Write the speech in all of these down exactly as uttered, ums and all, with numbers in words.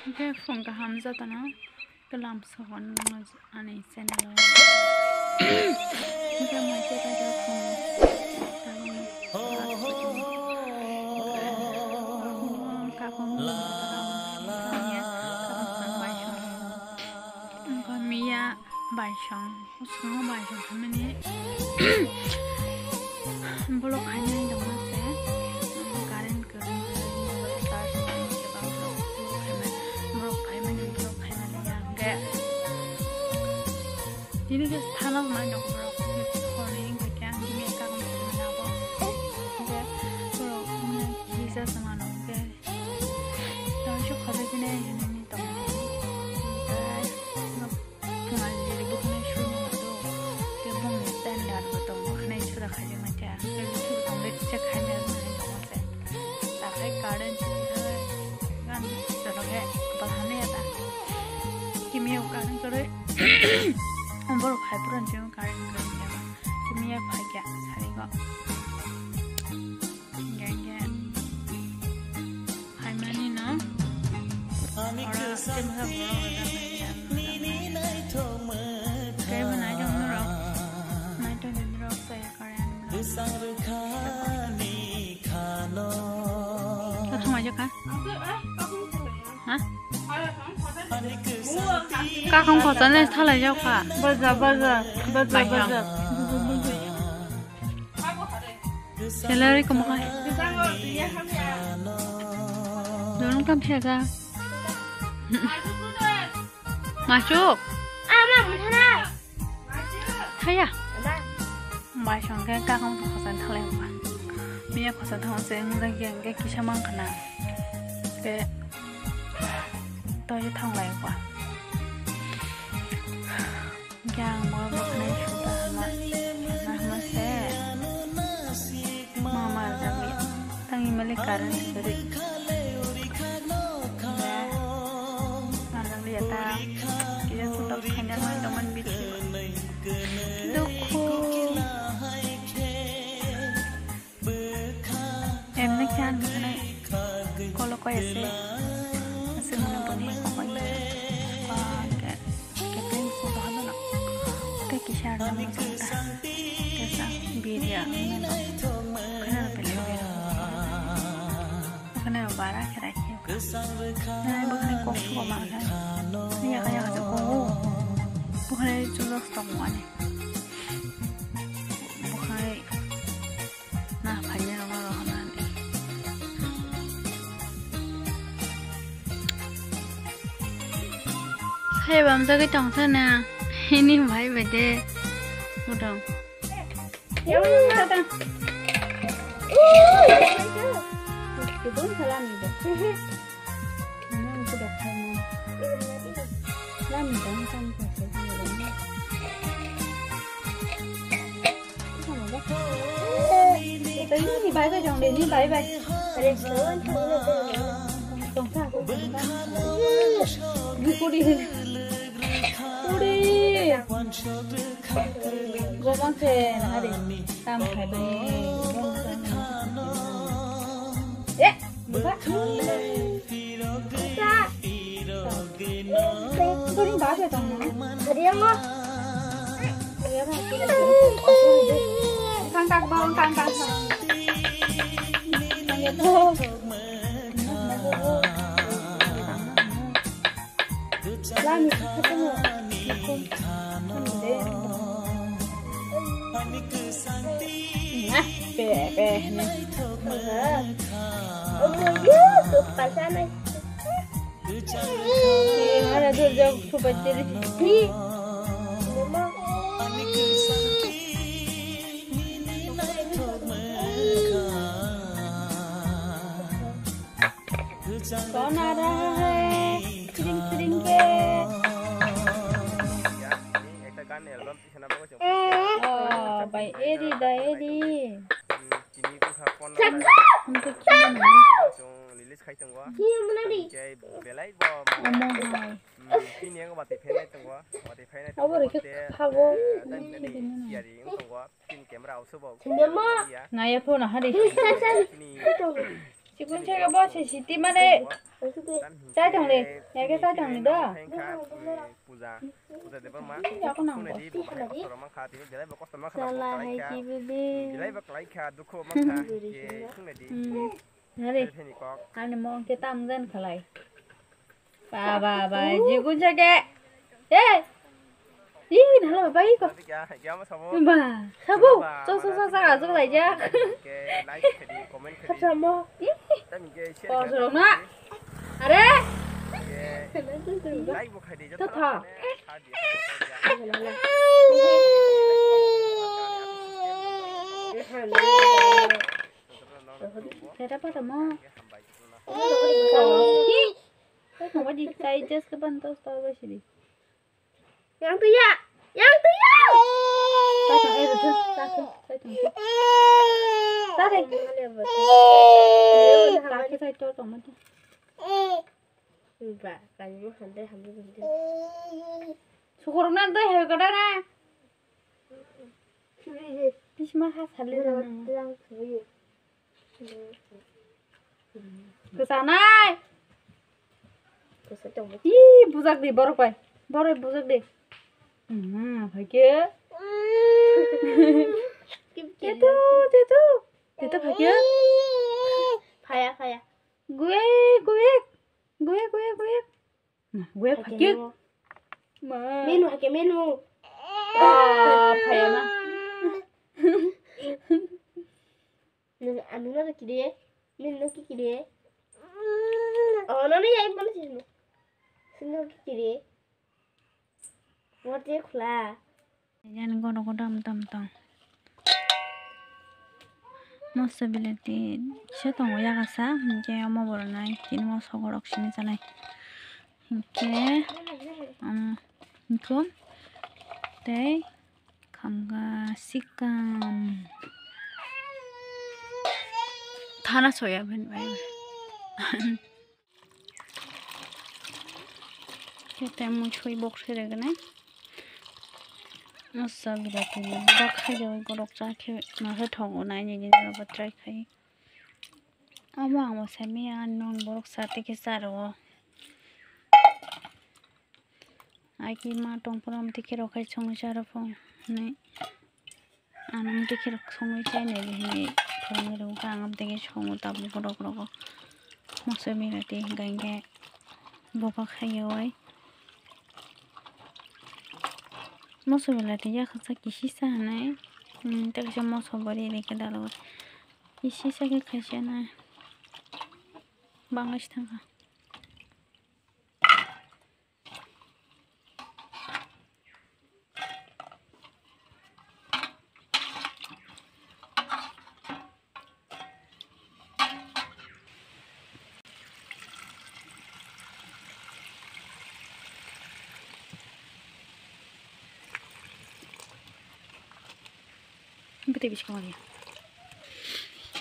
Hwnkhe phung kaham jotono kelam sohon ani channel o. Hwnkhe mai se raida phung saboni kakung miya kakung bai song. Wngkha miya bai song. Swkang bai song khaimani. Vlog khainai tongma se, current kwrwi, charge khainai khe ba vlog khaimani, vlog khaimani, vlog khaimani ya hwnkhe. Tini khe thana hwnwi nokho borok, horni wngkha khe ang tini khe kakung khaimani abo. Hwnkhe borok wngkha kisa se mano hwnkhe. Tongsi khoroknwi hinwi tongmani. Hwnkhe. Phungal jili bwkhwnai suni madu, tei bongni tender bo tongo, bwkhwnai sura khaijak nai khe, tei bwkhwnai tongo, tei kisa khaina rwmani tongo se. Takhai current chuti khe, gan chwlokhe, bwkha hamya ta. Kimiyung current kwrwi, borok hai phuru chwng current kwrwi ya, kimiya phaikya sarigo. Hingke, hingke. Phaimani no. Ora, tei bwsa borok rwjak nai khe. Tei bo nai tong norok. Nai tong di norok, saya kare ani norok. Kathang aja ka? Ha? Kakang khotane thalai jao ka. Baja, baja, baja, baja. Salary kamu kai. Dorong kam siya ka. Masuk. Ama mutana. Thaya. Bai song ke kakang khosan thalai ba. Miya khosan thang se ngjang yang ke kisa mang khana. Ke to ye thang lai ba. Yang mo bwkhanai suda hama, hama se. Mama jagli. Tangi mali current kwrwi. Ba, ma jagli ya ta. Kisa sutok khaina mai doman bitsi. Dukhu. Emni khe ang hwnwi kolo koi ase, aswk mwnwi boni kok bai masa. Ba hwnkhe kepeng photo hwnwi no tei kisa rwna masa wngkha. Tesa biria hwnwi no khwnano belai bera. Bwkhwnai rok bara khe raikhe. Nai bwkhwnai kok sugo mankha. Yaka yaka se kok. Bwkhwnai chujak tongmani. Bwkhwnai. Na, phaina rwma rw hwnna di. Hai bamjagwi tongsa na. Ini bhai bai de. Mudong. Yang tata. Kibun salami de. Ano ang sudah kayo mo. Lami dong, saan ka sa iyo dong? Ano ba? Ito yung ni bye bye dong, ni bye bye. Tong ka, tong ka. Ni puri. Puri. Gomang se, hari. Tam khai bani. Eh. Buka. Buka. Buka. Buka. Buka. Kangkang bawang kangkang. Lami khatung. Pe, pe. Omo, yo, tu pasana. Eh, mana dur jog subat diri. Hi. Mama. कौन आ रहा है? Kring, kring ke. Oh, by Eri, the Eri. Omo hai. Abo rikhe khabo. Naya phone hari. Chikun chega bo se siti mane. Chai thang le. Eke sa tong ni do. Puja, puja de ma. Ako nang bo. Kosto mankha, tini belai bo kosto mankha. Sala hai ki bebe. Belai bo khlai kha, dukhu mankha. Ye, sung di. Nari. Ani mo ke tam jan khlai. Ba, ba, ba, jigun jage. Eh! Ih, nalo, ba, ih, ko. Ba, sabu. So, so, so, so, so, lai ja. Kap samo. Ih. Ko, so, na. Are? To tha. Kera pa tamo. Ih. Kok nunggu di kai jas ke ban tos tor ba sidi. Yang tu ya, yang tu ya. Sai tong, eh, betul. Sai tong, sai tong. Sai tong. Sai tong, sai tong, sai tong. Ba, kani mo hande, hande, hande. Sukur na doi hai kada na. Bisma ha sale na. Kwchanai. Kwsa tongwi. Ih, bujak di, borok bai. Borok bujak di. Hmm, phaikhe. Tetu, tetu. Tetu phaikhe. Phaya, phaya. Guek, guek. Guek, guek, guek. Nah, guek phaikhe. Menu hake menu. Ah, phaya ma. Nung anu na kide, min na ki kide. Oh, no, no, ya, ipan sih. Sino ki kide. Ngerti khula. Yan godo godo am tam tong. Moso bilati se tongo yakasa, hinkhe omo borok nai tini moso borok sini chanai. Hinkhe, um, hinkhe tei Khamga sikam. Thana soya ben bai. Kete mui sui bok sere gane. Asa bilati ni bak khai jawi borok cha khe ma khe thongo nai ni ni borok try khai. Amo ang bo sami ya non borok sa tike charo. Ai ki ma tong pura amtwi khe rok khai songwi cha rw pho hinwi. Ano amtwi khe rok songwi chainai hinwi phwrwngwi rw kha ang amtwi khe songo tabuk borok rogo. Moso belati hinkha hinkhe boba khaiya oi. Moso belati yakha sa kisi sa hinwi. Hmm, tei kaisa moso bari rikhe dalogwi. Kisi sa khe khaisa na. Bangladesh thangkha. Bete biskang lagi.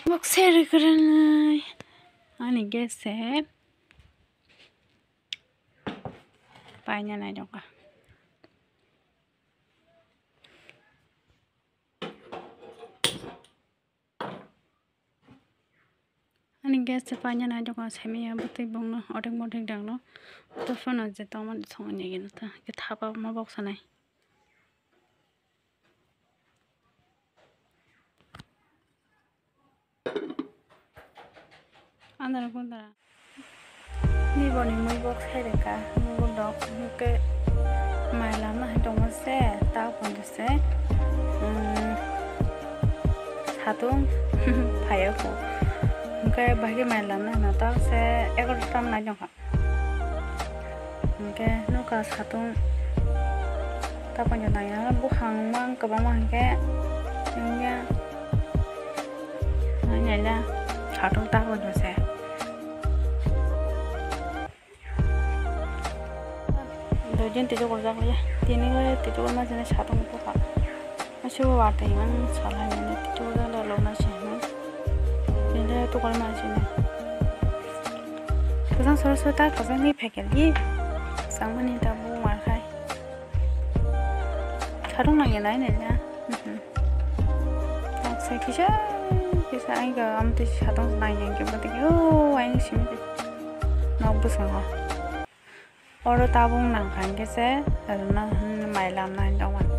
Bok seri kerenai. Ani gas se. Paina nai jokha. Ani gas se paina nai jokha semi ya bwtwi bongno odek modek dangno. To phano je tongmani songni gino ta. Ke thapa ma bok sanai. Andar kundara. Ni boni mui bok sai reka, mui dok, mui ke mai lamna hai tongma se, ta kondo se. Hmm, satung, phaya ko. Mui ke bahai ke mai lamna hai no ta se, egaroh ta nai jokha. Hingke nokha satung tapono naiya buphang mang kwbangma hingke hingke naiya satung tapono se. Doi din tijok rwjak liya tini tijok ma jani satung bupha. Aswk watwi mang salai mani tei chuda da logna se hinwi. Tei da tukar ma se hinwi. Kwchang sora sora ta kwchang ni phekel di. Kwchang mani ta bu mar khai. Kharung nang ya nai nai na. Mhm. Tak se kisa kisa ai ga am tei satong nang yang ke bati. Oh, ai simi. Nok bwskango. Oro tabuk nang kha hwnkhe se, rwno hwn mai lamna hwn tongmani.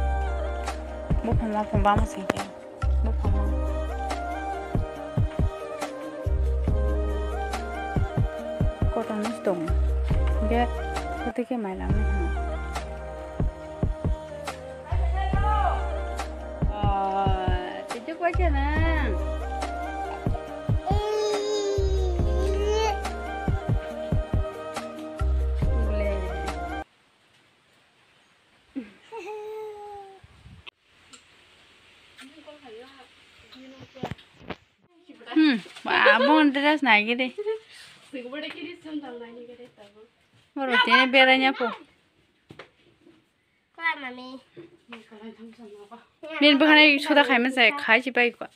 Buphang buphang bama singkhe. Buphang buphang. Kotorno se tongo. Hwnkhe, hwtwi khe mai lamna hwn. Oh, tijak waisa na. Hmm, ba, abang dress nai gede. Baru tini beranya po. Bini bwkhani soda khaima se khai si pai kho.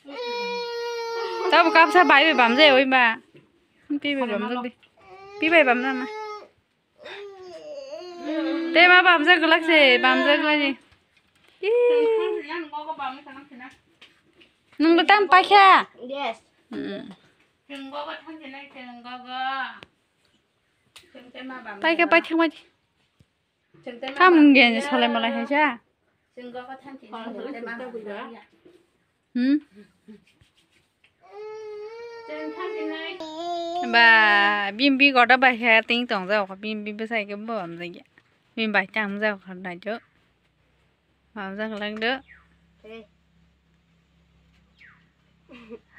Tabuk kapsa bai bai bam jai oi ba. Pi bai bam jai. Pi bai bam jai ma. Te ma bam jai glak se bam jai glak ni. Ih. Nwng bo tam paikha. Yes. Hmm. Paikha paikha ma. Kamung gen salai malai hai sa. Hmm? Ba, bimbi goda ba he ting tong jao, bimbi bwsai khe bo bam jagya. Bimbi bai tang jao kha nai jo. Bam jak lang do.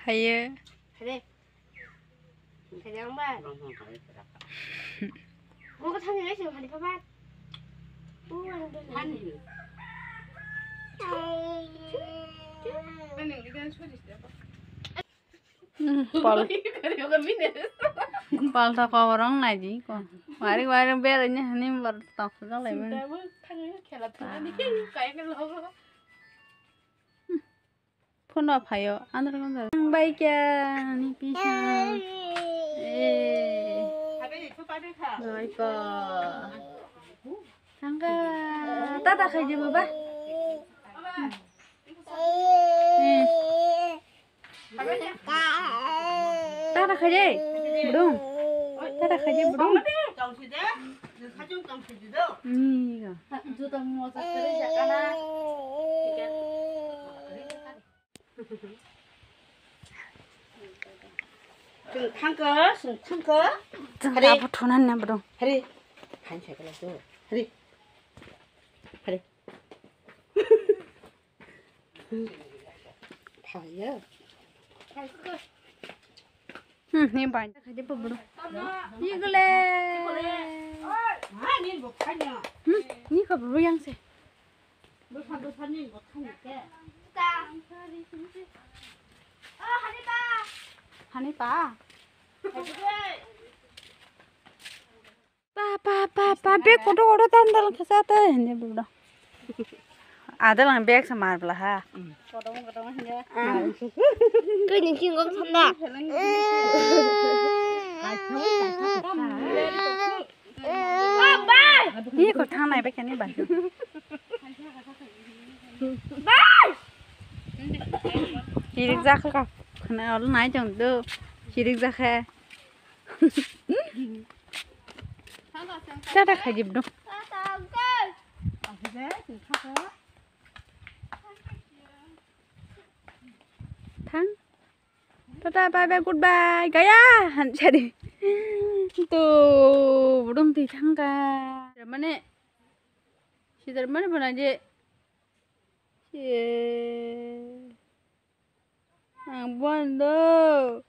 Haye. Kaya ang ba? Mo ka thani lai sing khali pa ba? Hmm, pal. Pal ta koborong nai di ko. Wari wari bel ni hani bar ta ko lai men. Phone rok phaio, andar andar. Ang bai kya ni pisa. Eh. Joy ko. Thangka. Tata khai je baba. Eh. Tata khai je. Budung. Tata khai je budung. Ni ga. Juta mo sa kare ja kana. Chwng thangkha, chwng thangkha. Chwng Hari. Abo thunan na bro. Hari. Hain cycle tu. Hari. Hari. Phaiya. Hmm, ni bai. Khaje po bro. Igle. Ha, ni bo phaiya. Hmm, ni kha bro yang se. Hani pa? Pa, pa, pa, pa, bag kotor kotor tandal kasa ta hini bro. Adal ang bag sa mar bla ha. Kau ni king kong thanda. Ni ko thang nai ba kani ba. Chirik jak kha khna ol nai jong do. Chirik jak kha. Tata khaji bdo. Thang. Tata, bye bye, goodbye. Gaya han sari. To budung ti thangka. Mane sidar mane bana je. Ang bondo.